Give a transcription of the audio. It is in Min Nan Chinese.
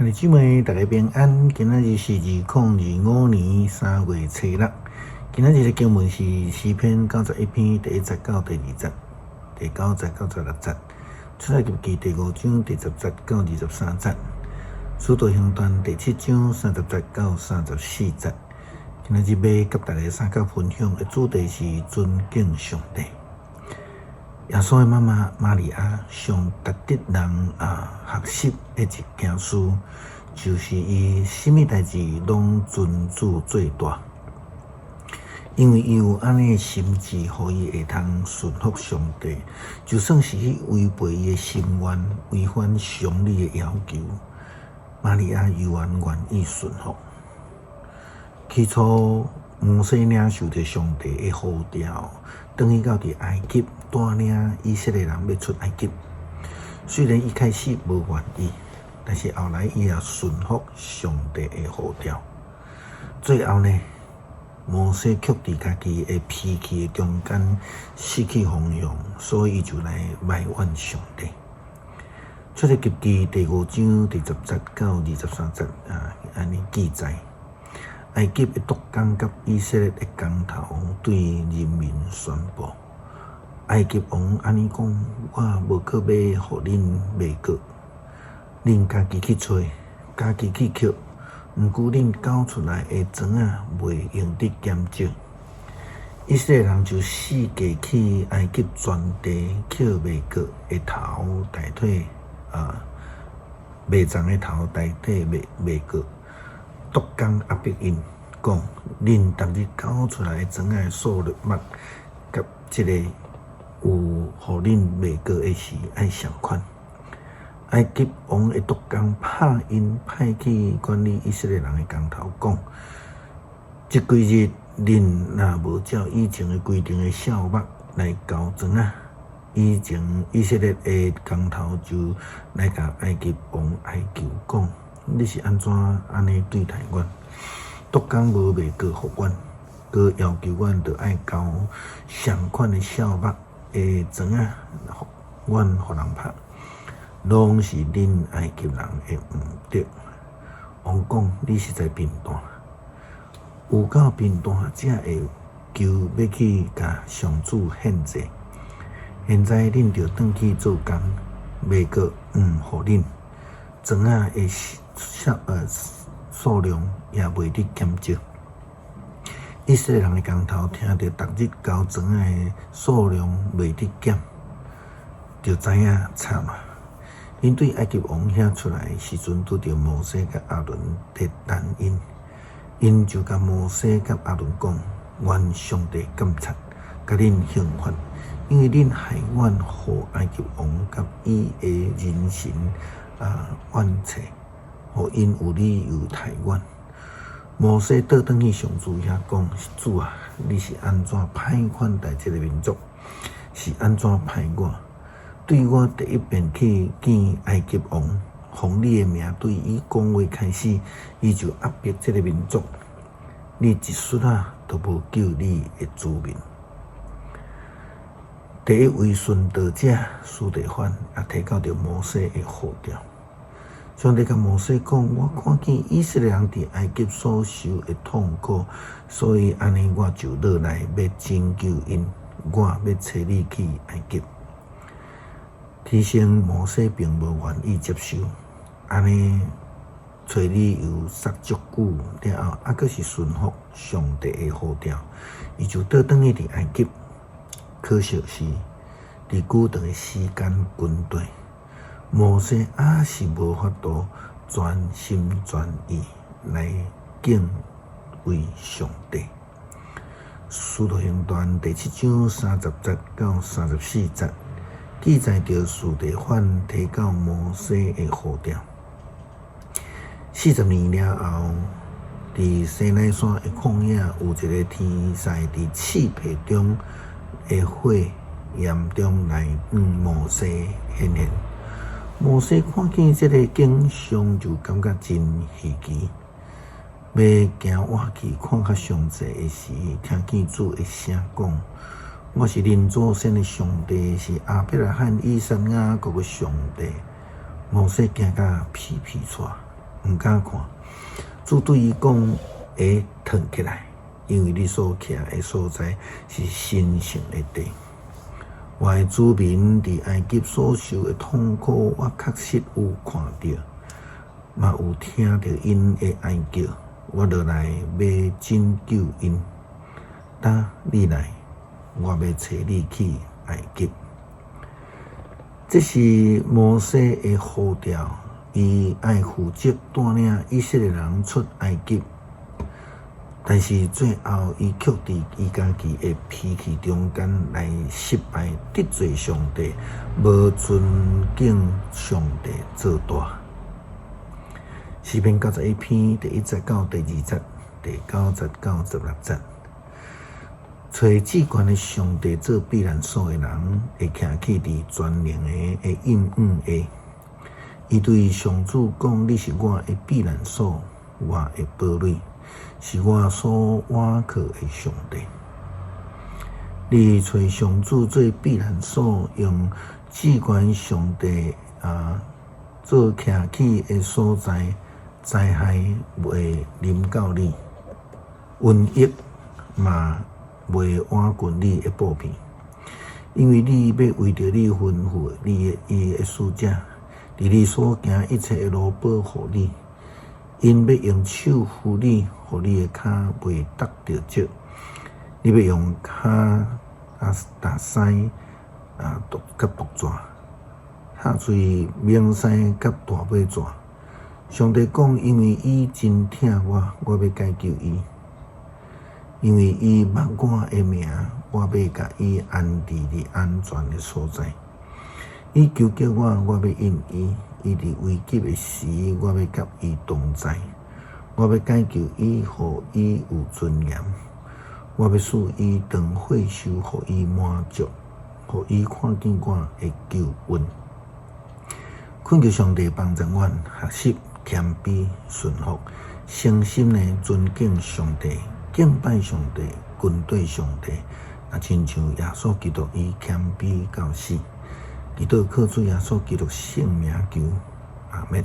兄弟姊妹，大家平安。今仔日是2025年3月初六。今仔日的經文是詩篇91篇第1節到第2節，第9節到16節。出埃及記第五章第10節到23節。使徒行傳第七章30節到34節。今仔日欲佮大家相佮分享的主題是尊敬上帝。耶穌的媽媽瑪利亞上值得人學習的一件事，就是伊啥物代誌攏尊主做大，因為伊有按呢的心志，予伊會通順服上帝，就算是去違背伊的心願，違反常理的要求，瑪利亞猶原願意順服。起初，摩西領受著上帝的呼召，轉去到佇埃及帶領以色列人欲出埃及。雖然一開始無願意，但是後來伊也順服上帝的呼召。最後呢，摩西卻佇家己的脾氣的中間失去方向，所以伊就來埋怨上帝。出埃及記第五章第10節到23節啊，按呢記載。埃及的督工佮以色列的工頭對人民宣布：埃及王按呢講，我無閣欲予恁賣穀，恁家己去揣，家己去抾。毋過恁交出來的庄仔袂用得減少。以色列人就四界去埃及全地抾麥穀的頭代替麥欉的頭代替麥穀。督工壓迫𪜶，講恁逐日交出來的庄仔的數目，佮這个有予恁賣穀的時愛相款。埃及王的督工拍𪜶派去管理以色列人的工頭講：這幾日恁若無照以前的規定的數目來交庄仔，以前以色列的工頭就來共埃及王哀求講：你是按怎按呢對待阮？督工無賣穀予阮，閣要求阮著愛交相款的數目的庄仔，阮予人拍，攏是恁埃及人的毋對。王講你實在貧惰，有夠貧惰才會求欲去共上主獻祭。現在恁著轉去做工，賣穀毋予恁，庄仔的數量也袂得減少。以色列人的工頭聽著逐日交庄仔的數量袂得減，就知影慘啊！𪜶對埃及王遐出來的時陣，拄著摩西佮亞倫佇等𪜶，𪜶就共摩西佮亞倫講：願上帝監察，共恁刑罰，因為恁害阮予埃及王佮伊的人神怨氣，予𪜶有理由刣阮。摩西倒轉去上主遐講：主啊，你是按怎歹款待這个民族？是按怎歹我？對我第一遍去見埃及王，奉你的名對伊講話開始，伊就壓迫這个民族。你一絲仔都無救你的子民。第一位殉道者司提反也提到著摩西的呼召。上帝共摩西講：我看見以色列人佇埃及所受的痛苦，所以按呢我就落來欲拯救𪜶，我欲差你去埃及。起先摩西並無願意接受，按呢揣理由說足久了後，猶閣是順服上帝的呼召，伊就倒轉去佇埃及。可惜是，佇久長的時間軍隊，摩西猶是無法度全心全意來敬畏上帝。使徒行傳第七章30節到34節記載著司提反提到摩西的呼召。40年了後，佇西奈山的曠野，有一个天使佇刺皮中的火焰中來向摩西顯現。摩西看見這个景象，就感覺真稀奇。欲行倚去看較詳細的時，聽見主的聲講：我是恁祖先的上帝，是亞伯拉罕、以撒、雅各的上帝。摩西驚甲皮皮剉。毋敢看。主對伊講：鞋脫起來，因為你所徛的所在是神聖的地。我的子民佇埃及所受的痛苦，我確實有看著，嘛有聽著𪜶的哀叫，我落來欲拯救𪜶。打你來，我欲差你去埃及。這是摩西的呼召，伊愛負責帶領以色列人出埃及，但是最後伊卻佇伊家己的脾氣中間來失敗，得罪上帝，無尊敬上帝做大。詩篇91篇第1節到第2節，第9節到16節。揣至懸的上帝做避難所的人，會徛起佇全能的的蔭荫下。伊對上主講：你是我的避難所，我的堡壘，是我所倚靠的上帝。你揣上主做避難所，用至懸上帝啊做徛起的所在，災害袂臨到你，瘟疫嘛袂倚近你的布片，因為你欲為著你吩咐你的伊的使者，佇你所行一切的路保護你，𪜶欲用手扶你，予你的跤袂踏著石。你欲用跤啊踏獅啊毒佮毒蛇，踏碎猛獅佮大尾蛇。上帝講，因為伊真疼我，我欲解救伊。因為伊捌我的名，我欲共伊安置佇安全的所在。伊求叫我，我欲應伊；伊佇危急的時，我欲佮伊同在。我欲解救伊，予伊有尊嚴。我欲賜伊長歲壽，予伊滿足，予伊看見我的救恩。懇求上帝幫助阮學習謙卑順服，誠心的尊敬上帝。敬拜上帝，跟綴上帝，啊，親像耶穌基督伊謙卑到死，祈禱靠主耶穌基督聖名求，阿們。